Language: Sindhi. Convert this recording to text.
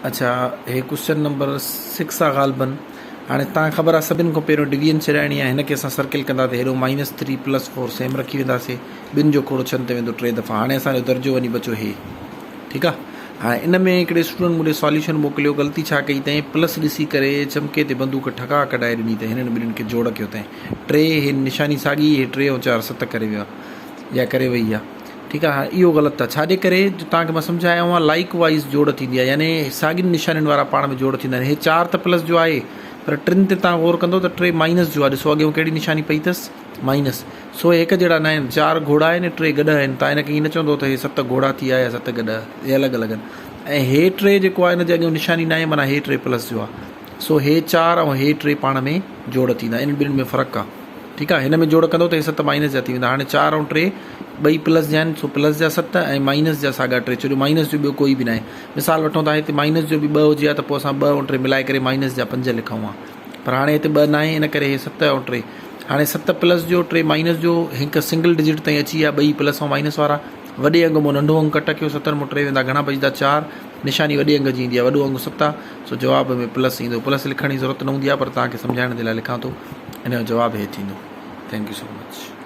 اڇا هي ڪوشچن نمبر سڪس آ غالبن هاڻي تان خبر آ سڀن کان پهريون ڊويزن ڇڏائڻي آ هن کي اسان سرڪل ڪندا ته هيڏو minus three plus four same رکي وينداسي ٻن جو کوڙو ڇهن تي ويندو ٽي دفعا هاڻي اسان جو درجو وڃي بچو هي ٺيڪ آ هاڻي ان ۾ هڪڙي اسٽوڊنٽ مون ڏي ساليوشن موڪليو غلطي ڇا ڪئي تئين پلس ڏسي ڪري چمڪي تي بندوق ٺڪا ڪڍائي ڏني تئين هنن ٻنهين کي جوڙ ڪيو تئين ٽي هي نشاني ساڳي هي ٽي ۽ چار ست ڪري ويو آ يا ڪري وئي آ ٺيڪ آ اهو غلط آ ڇاجي ڪري جو توهان کي مان سمجهايو آ لائيڪ وائيز جوڙ ٿيندي آ يعني ساڳين نشانين وارا پاڻ ۾ جوڙ ٿيندا آهن هي چار ته پلس جو آهي پر ٽن تي توهان غور ڪندو ته ٽي مائنس جو آ ڏسو اڳيون ڪهڙي نشاني پئي اٿس مائنس سو هي هڪ جهڙا نه آهن چار گهوڙا آهن ٽي گڏهه آهن توهان هن کي ائين نه چوندو ته هي ست گهوڙا ٿي ويا يا ست گڏهه هي الڳ الڳ آهن ۽ هي ٽي جيڪو آهي هن جي اڳيون نشاني نه آهي معنيٰ هي ٽي پلس جو آ سو هي چار ۽ هي ٽي پاڻ ۾ جوڙ ٿيندا انهن ٻنهين ۾ فرق آ ٺيڪ آ هن ۾ جوڙ ڪندو ته هي ست مائنس جا ٿي ويندا هاڻي چار ۽ ٽي ٻئي پلس جا آهن سو پلس جا ست ۽ مائنس جا ساڳا ٽي ڇو جو مائنس جو ٻيو ڪوئي به ناهي مثال وٺون ٿا هتي مائنس جو به ٻه هجي ها ته پوء اسان ٻه ۽ ٽي ملائي ڪري مائنس جا پنج لکون ها پر هاڻي هتي ٻه ناهي ان ڪري هي ست ۽ ٽي هاڻي ست پلس جو ٽي مائنس جو هڪ سنگل ڊجٽ تائين اچي ويا ٻئي پلس ۽ مائنس وارا وڏي انگ مون ننڍو انگ ڪٽ ڪيو ستن مون ٽي ويندا گهڻا بچدا چار نشاني وڏي انگ جي ايندي آهي وڏو انگ ست آهي سو جواب ۾ پلس ايندو پلس لکڻ جي ضرورت نه هوندي آهي پر توهان کي سمجهائڻ جي لاء لکان ٿو ان جو جواب هي ٿيندو thank you so much.